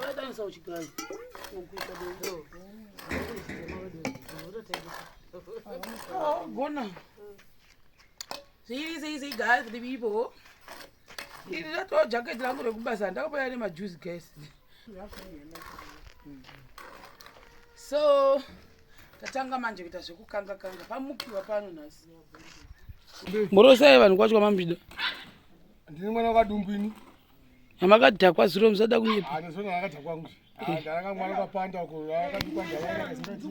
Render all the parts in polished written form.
Vadanisa uchigayo. Oh, gona. Zviri sei sei guys the people. Iri ratova jacket rangu rekubasa ndakapaya nemajuice guys. So tatanga manje kuita zvekukanga kanga pamukiwa pano nhasi. Mborosai vanhu kwacho kwamambida. Ndini mwana wakadumbu ini. Amakadhakwa zuro musada kunyepa. Ah, ndizvo ndakadhakwa wangu. Ah, ndaranga mwana kwapanda uko, akadukwa ndalanga kasingaiti.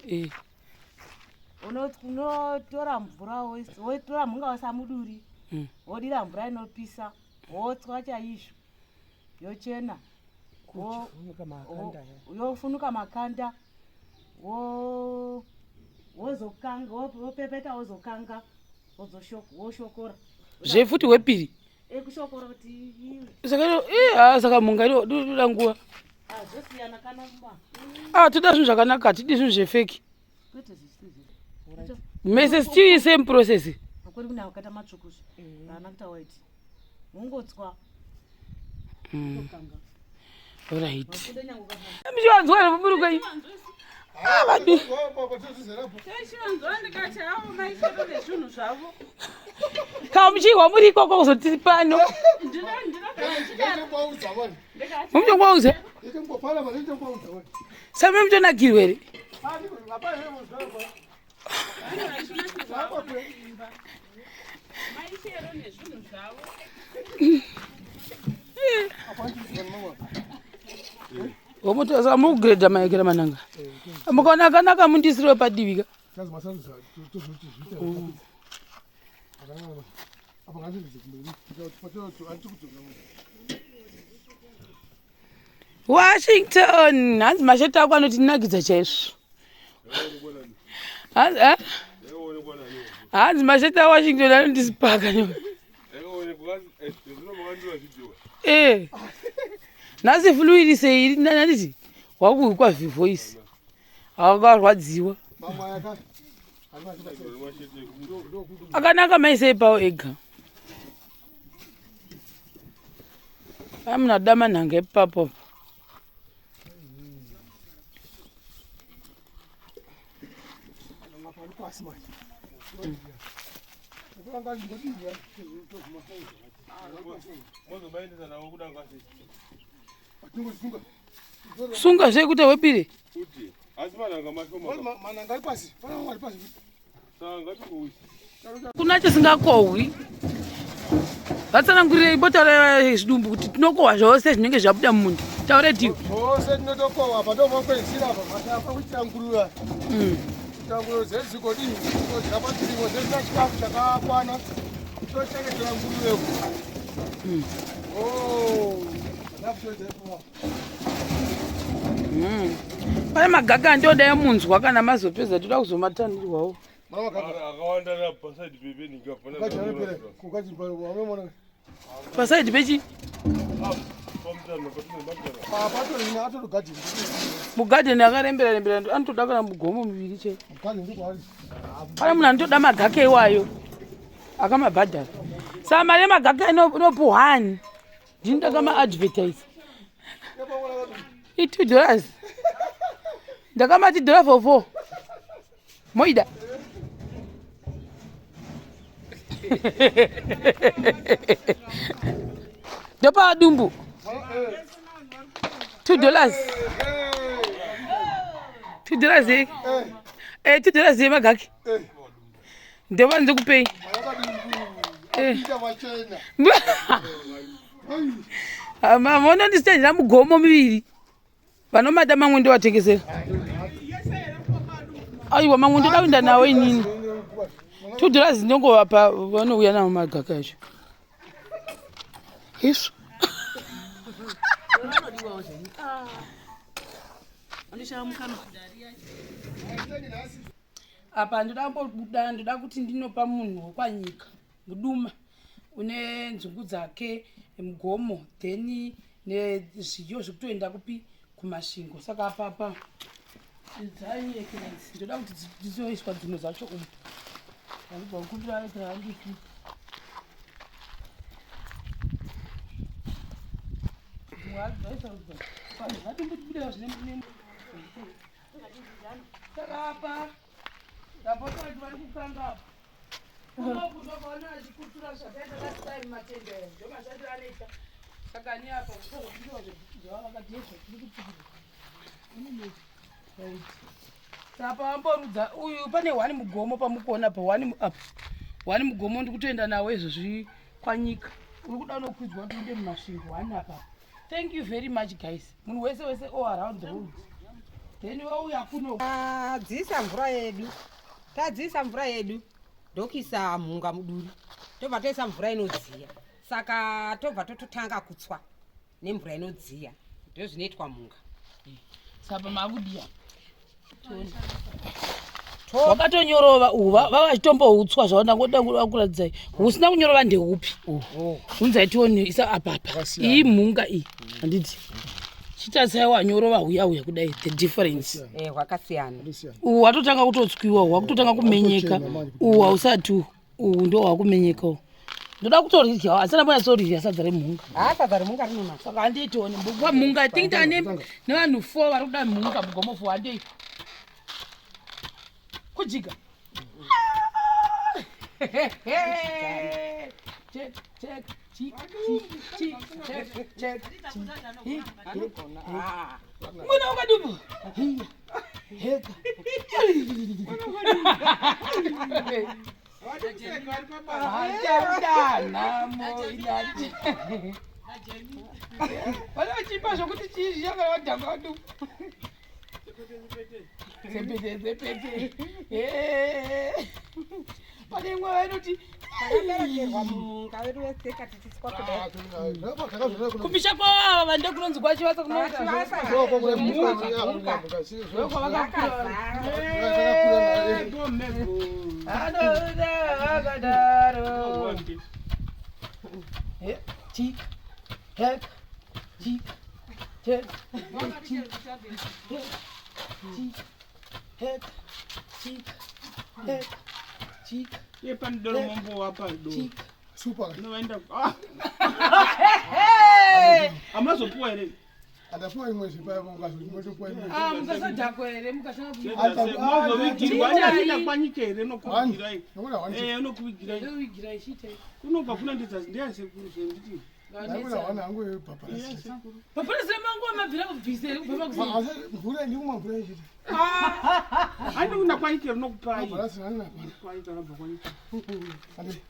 Eh. Unotora mvura wotora mhunga woisa muduri wodira mvura inopisa wotswa chaizvo yochena yofunuka makanda wozokanga wopepeta wozokanga woshokora zvefuti hwepiri ekushokora kuti saka eh, saka mhunga inoda nguva ah, zvosiyana kana ah toda zvinhu zvakanaka hatidi zvinhu zvefeki mese still same process akweri kune akaita matsvuku kana kuita white wongotswa Right. Muchivanzwa here muburuka iyi? Ah, vadu. Kana muchihwa muri ikoko kuzoti pano. Muchongwauza. Same mutonakirwa here? Mukugredha maekera mananga mukaona akanaka mundisiriwe padivi ka Washington hanzi masheti ako anotinakidza chaizvo eh? Hanzi masheti aWashington anondisipaka. Eh. Nhasi flu iri sei nanditi wakuhwikwa voice akarwadziwa akanaka maisei pawo ega amunhu ada manhanga ipapo. Sunga zvekuti wepiri kuna chisingakohwi vatsanangurirei botaura zvidumbu kuti tinokohwa zvose zvinenge zvabuda mumunda taure tiwo zvose tinotokohwa apa ndopopedzisira apa matapa kuitira nguruve kuitira nguruve dzedu dzigodii todya padzirimo dzesina chikafu chakakwana tochengetera nguruve Pane magaka andioda emunzwa kana mazopedza toda kuzomatanirwawo. Pasaidi pechi mugadheni akarembera rembera anotoda kana mugomo miviri che pane munhu anotoda magaka iwayo akamabhadhara saka mari yemagaka inopuhwani ndini ndakamaadvertise i2 dollars ndakamati dollar for four moida ndopa dumbu $2 $2 eh $2 yemagaki ndova ndikupei. Vanondisitendera mugomo miviri vanomada mamwe ndovatengesera. Aiwa, mamwe ndoda kuenda nawo inini. $2 ndongovapa vanouya nawo magaka acho izvo. Apa ndoda kumbobuda, ndoda kuti ndinopa munhu wekwanyika muduma une nzungu dzake mugomo then nezviyo zvekutoenda kupi kuMasvingo. Saka apapa dzanyekera idzi ndoda kuti dzizoiswa dzimwe dzacho umu. Andibva kukumbira aitira handisi. Saka apa ndapota kuti vari kukanga apa. Unokutokaona achikutura zvakaita last time matende aya ndomashandiro anoita. Saka ni apa zvokudiwa zvavakadhezva tiri kutukira. Right. Saka pavamborudza uyu pane one mugomo pamukuona pa one apa. One mugomo ndiri kutoenda nawo izvozvi kwanyika. Uri kuda unokwidzwa kuti uende mumasvingo one apa. Thank you very much guys. Munhu wese wese all around the world. Then wauya kuno. Tadziisa mvura yedu. Tadziisa mvura yedu. Ndokuisa mhunga muduri. Tobva toisa mvura inodziya. Saka tobva tototanga kutswa nemvura inodziya. Ndozvinoitwa mhunga. Saka makudiya. Wakatonyorova uhu vava vachitombohutswa zvavo ndangoda kuratidzai. Husina kunyorova ndeupi uhu? Oh. Hunzai tione isa apa apa. Iyi mhunga iyi. Handiti. Chitarisai wanyorova huya huya kudai the difference. Eh hwakasiyana. Uhu watotanga kutotswiwa, hwakutotanga kumenyeka. Uhu hausati uhu. Uhu ndo hwakumenyeka uhu. Ndoda kutoridya asi ndambonyatsoridya sadza remhunga. Haa sadza remhunga rinonaka. Saka handei tione mbugwa mhunga. I think tane nevanhu 4 vari kuda mhunga mugomo 4 handei. Kujiga. Check check chi chi chi check check chi. Hi. Ah. Mwana wakadumbu. Hiya. Heka. Vanochipa zvokuti chii zvichakana vadhamba vaduku. Zepete zepete. Pane imwe vainoti Takaberekerwa mumunda wedu wetseka tichitswa kudai. Kumisha kwavo ava vande kunonzi kwachivasa Kwachivasa. Anoda akadaro. Chik, hek, chik, chek, chik, hek, chik, hek, chik, hek, chik, Iye pane doro mambo wapa doro. chik. Super. Unovaenda. Ah! Amazopuwa here? Andapuwa imwe zvipa motopuwa imwe. Ah, mukasadhakwa here mukasanga Mazovigirwa anoenda kwanyika here nokuvigirai. Nokuda wani. Eh, unokuvigirai. kuvigira ichiita. Kunobva kuna ndidza ndeyasekuru zvenditi. Ndakuda wani hangu yebhabharasi. Papurisi mangu amabvira kubvisa here kubva pakusina. Asi mvura ndikumwa mvura ichiti. Handi kuna kwanyika here unokupai. Bhabharasi nani nakwana. Kwanyika anobva kwanyika. Ande.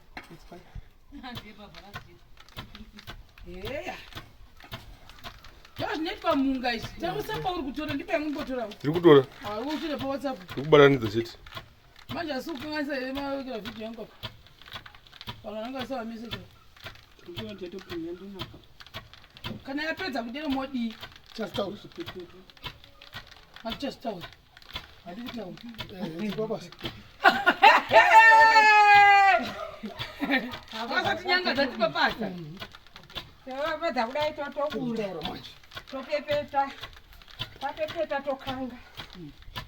Heya. Ndozvinoitwa mhunga izvi. Tarisa pauri kutora ndipe yangu ndimbotorawo. Ndiri kutora, Ah, utsvire pa WhatsApp. ndiri kubatanidza chete. Manje asi kukanganisa here mawekera video yangu apa. Vanhu vanenge vasava message. Ndikuona tetopinda ndinaka. Kana yapedza kudero modii? Chasitaura. Hatichazvitaura. Hadi kutaura. Eh, baba. Vasati nyanga dzatipa basa. Tapedza kudai totobura. Topepeta. Tapepeta tokanga.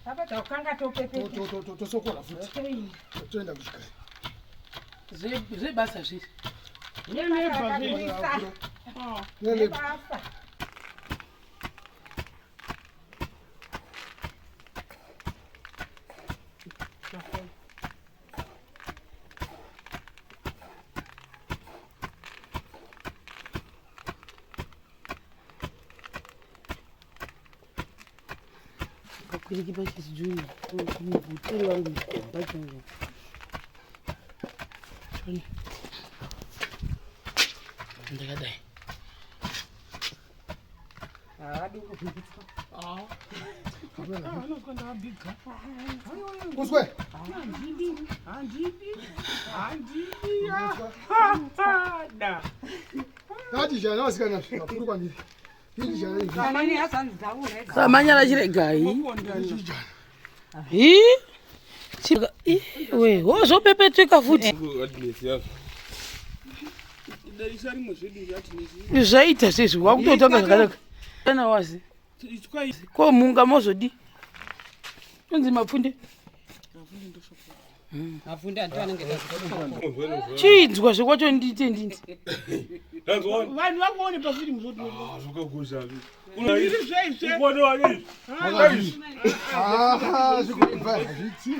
Tapedza kukanga topepeta. Tosokora futi. Toenda. Toenda kuchikari. Zvebasa zviri. Nenebva zve. Kuisa. Nele Basa. Kakwiriki pachijuni. Mubutiri wangu mugomba changu. Choni. Ndakadai. Havadi kuvhundutswa. Uswe. Handidi. Handidi. Handidi. Da. Tati jana vasikana vakuru kwandiri. Iri jana iri. Kanani hazvanzi dzaura idzi. Samanyara chiregai. Mokondana. Hi? Iwe, wozopepeteka futi. Adinesi yazvo. Darisa rimwe zvedu zvatinezi. Zvaita sezvi wakutotanga zvakanaka. Kana wazi. Itswai. Ko mhunga mozodi. Inzi mapfunde. Mapfunde andito anenge takutoa. Chinzwa zvekwacho ndite ndinzi. Vanhu vakuone pafirimu zvoto. Zvakakosha. Zviri zveshe. Ah, zvikubva hazviti.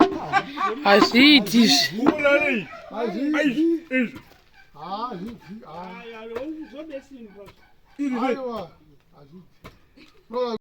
Hazviiti izvi. Hazviti. Hazviti. Ah. Aya, zvobesimba. Aiwa. Hazviti.